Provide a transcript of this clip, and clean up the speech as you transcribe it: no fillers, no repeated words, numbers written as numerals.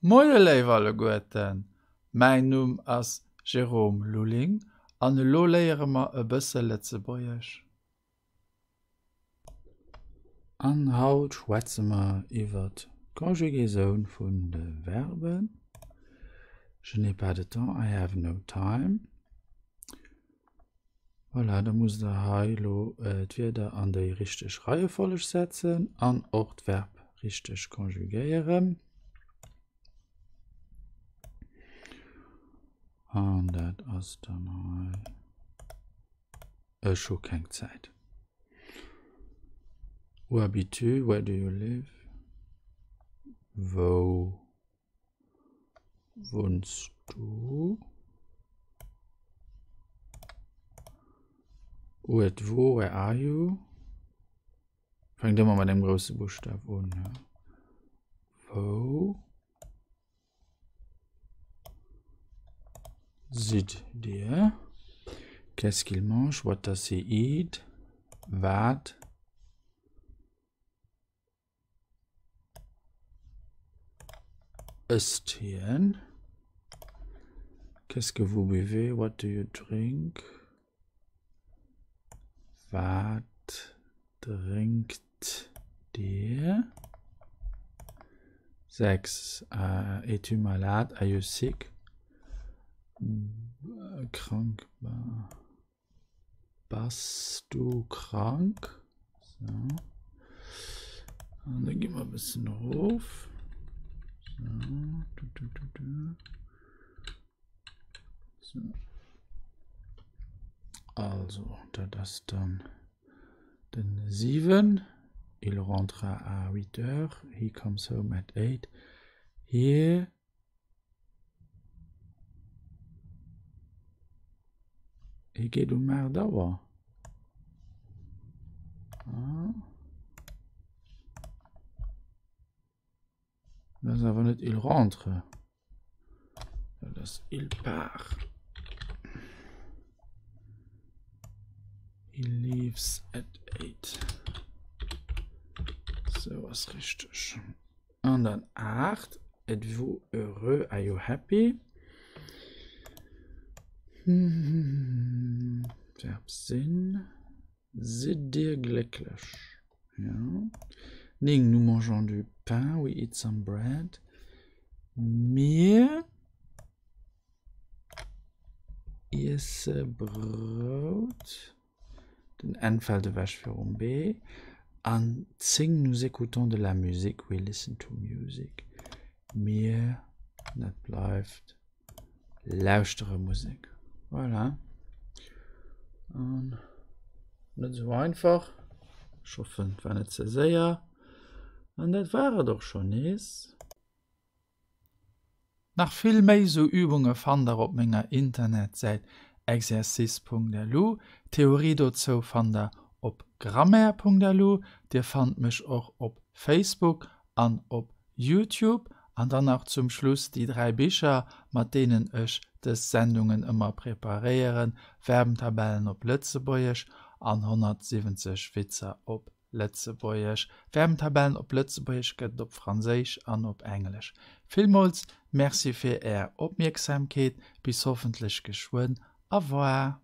Moie léif alleguerten, mäin Numm ass Jérôme Lulling an elo léiere mer e bësse Lëtzebuergesch. An haut schwätze mer iwwer d'Conjugaison vun de Verben. Je n'ai pas de temps, I have no time. Voilà, da musst der hei elo d'Wierder an déi richteg Reiefolleg setzen an och d'Verb richteg konjugéieren. An dat ass dann hei Ech hu keng Zäit. Où habites-tu? Where do you live? Wou Wunns du? Où êtes-vous? Where are you? Fänkt ëmmer mat engem grousse Buschtaf un. Wou sidd Dir? Qu'est-ce qu'il mange? What does he eat? Wat Ësst hien? Qu'est-ce que vous buvez? What do you drink? Wat drénkt Dir? 6 Es-tu malade? Are you sick? Krank? Bass du krank? So. An da gi mer e bëssen erof. So. Du, du, du, du. So. Also, dat ass dann den 7. Il rentre à 8 heures. He comes home at 8. Hie Hie geet um 8 Auer. Ah. Dat ass awer net il rentre. Dat ass il part. He leaves at 8. Sou ass richteg. An dann 8, Êtes-vous heureux? Are you happy? Verb sinn. Sidd Dir glécklech? Ja. 9, Nous mangeons du pain. We eat some bread. Mir iesse Brout. Den N fält ewech virum B. An 10, Nous écoutons de la musique. We listen to music. Mir, dat bleift, lauschtere Musek. Voilà. An net esou einfach. Ech hoffen, et war net ze séier. An dat war et och schonn nees. Nach vill méi sou Übunge fannt der op menger Internetsäit exercice.lu. D'Theorie dozou fannt der op grammaire.lu. Dir fannt mech och op Facebook an op Youtube. An dann nach zum Schluss déi 3 Bicher, mat deenen ech dës Sendungen ëmmer preparéieren, Verbentabellen op Lëtzebuergesch an 170 Witzer op Lëtzebuergesch. Verbentabellen op Lëtzebuergesch gëtt et op Franséisch an op Englesch. Villmools Merci fir Är Opmierksamkeet. Bis hoffentlech geschwënn. Au revoir.